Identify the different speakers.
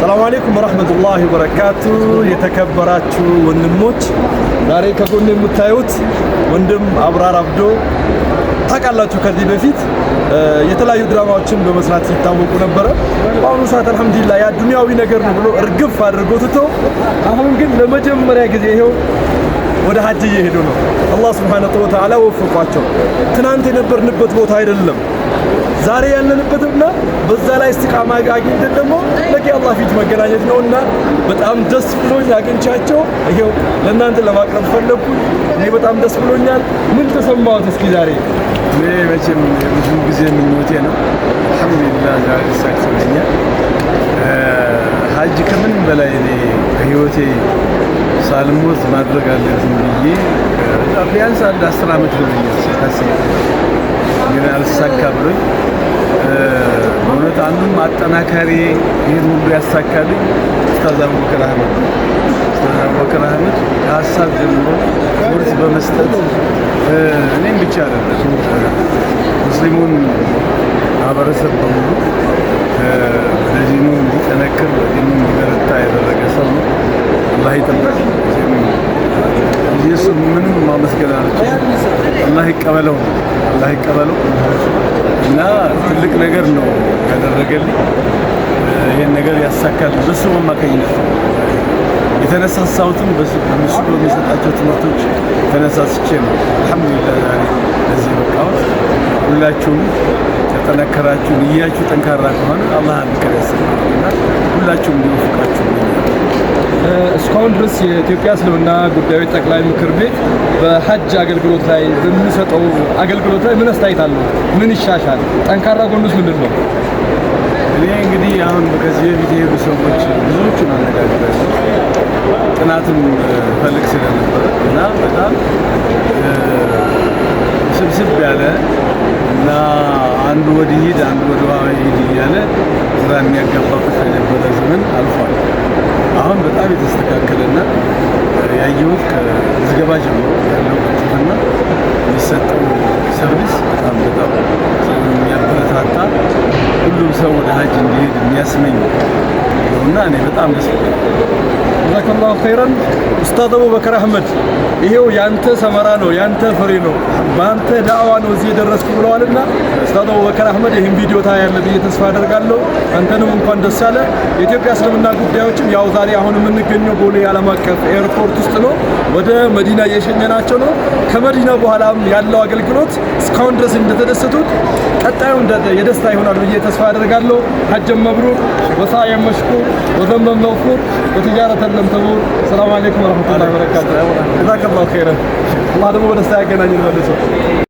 Speaker 1: ሰላም አለይኩም ወራህመቱላሂ ወበረካቱ። የተከበራችሁ ወንድሞች፣ ዛሬ ከጎን የምታዩት ወንድም አብራር አብዶ ታውቃላችሁ። ከዚህ በፊት የተለያዩ ድራማዎችን በመስራት ሲታወቁ ነበረ። በአሁኑ ሰዓት አልሐምዱሊላህ ያ ዱንያዊ ነገር ነው ብሎ እርግፍ አድርጎ ትቶ አሁን ግን ለመጀመሪያ ጊዜ ይሄው ወደ ሀጅ እየሄዱ ነው። አላህ ሱብሓነሁ ወተዓላ ወፍቋቸው። ትናንት የነበርንበት ቦታ አይደለም ዛሬ ያለንበትና በዛ ላይ ኢስቲቃማ አግኝተን ደግሞ ነገ አላህ ፊት መገናኘት ነውና በጣም ደስ ብሎኝ አግኝቻቸው ይሄው ለእናንተ ለማቅረብ ፈለግኩኝ። እኔ በጣም ደስ ብሎኛል። ምን ተሰማዎት እስኪ ዛሬ?
Speaker 2: እኔ መቼም ብዙ ጊዜ ምኞቴ ነው። አልሐምዱሊላህ ዛሬ ተሳክቶልኛል። ሀጅ ከምንም በላይ እኔ በህይወቴ ሳልሞት ማድረግ አለብኝ ብዬ ቢያንስ አንድ 10 ዓመት ሆኖኛል ሳስብ፣ ግን አልሳካ ብሎኝ፣ በእውነት አንዱም አጠናካሪ ይህን ሁሉ ያሳካልኝ ኡስታዝ አቡበከር አህመድ ነው። ኡስታዝ አቡበከር አህመድ ከሀሳብ ጀምሮ ትምህርት በመስጠት እኔም ብቻ አይደለም፣ ሙስሊሙን ማህበረሰብ በሙሉ ለዲኑ እንዲጠነክር፣ ለዲኑ እንዲበረታ ያደረገ ሰው ነው። አላህ ይጠብቅ። ኢየሱስ ምንም ማመስገን አልችልም። አላህ ይቀበለው፣ አላህ ይቀበለው እና ትልቅ ነገር ነው ያደረገልኝ። ይሄን ነገር ያሳካል በሱ አማካኝነት ነው። የተነሳሳሁትም በሱ በሚሰጣቸው ትምህርቶች ተነሳስቼ ነው። አልሐምዱሊላህ ዛሬ ለዚህ በቃሁት። ሁላችሁም ተጠነከራችሁ፣ ንያችሁ ጠንካራ ከሆነ አላህ አንድ ቀን ያሳካል እና ሁላችሁም እንዲወፍቃችሁ።
Speaker 1: እስካሁን ድረስ የኢትዮጵያ እስልምና ጉዳዮች ጠቅላይ ምክር ቤት በሀጅ አገልግሎት ላይ በሚሰጠው አገልግሎት ላይ ምን አስተያየት አለው? ምን ይሻሻል? ጠንካራ ጎኑስ ምንድን ነው?
Speaker 2: እኔ እንግዲህ አሁን ከዚህ በፊት የሄዱ ሰዎች ብዙዎቹን አነጋግሬያለሁ። ጥናትም ፈልግ ስለነበረ እና በጣም ስብስብ ያለ እና አንዱ ወዲህ ሂድ፣ አንዱ ወደ ሂድ እያለ ግራ የሚያጋባበት የነበረ ዘመን አልፏል። አሁን በጣም የተስተካከለና ያየሁት ከምዝገባ ጀምሮ ያለው ቅልጥፍና፣ የሚሰጠው service በጣም በጣም የሚያበረታታ፣ ሁሉም ሰው ወደ ሀጅ እንዲሄድ የሚያስመኝ ነውና እኔ በጣም ደስ ብሎኛል።
Speaker 1: ጀዛከላሁ ኸይረን ኡስታዝ አቡበከር አህመድ፣ ይሄው ያንተ ሰመራ ነው፣ ያንተ ፍሬ ነው፣ በአንተ ዳዕዋ ነው እዚህ የደረስኩ ብለዋልና ኡስታዝ አቡበከር አህመድ ይህን ቪዲዮ ታያለህ ብዬ ተስፋ አደርጋለሁ። አንተንም እንኳን ደስ አለ። የኢትዮጵያ እስልምና ጉዳዮችም ያው ዛሬ አሁን የምንገኘው ቦሌ ዓለም አቀፍ ኤርፖርት ውስጥ ነው። ወደ መዲና እየሸኘናቸው ነው። ከመዲና በኋላም ያለው አገልግሎት እስካሁን ድረስ እንደተደሰቱት ቀጣዩ የደስታ ይሆናል ብዬ ተስፋ አደርጋለሁ። حجا مبرور وسعيا مشكور وذنبا مغفور وتجارة لن تبور። ሰላም አለይኩም ወረህመቱላሂ ወበረካቱ። ጀዛከላሁ ኸይረን። አላህ ደግሞ በደስታ ያገናኘን መልሶ።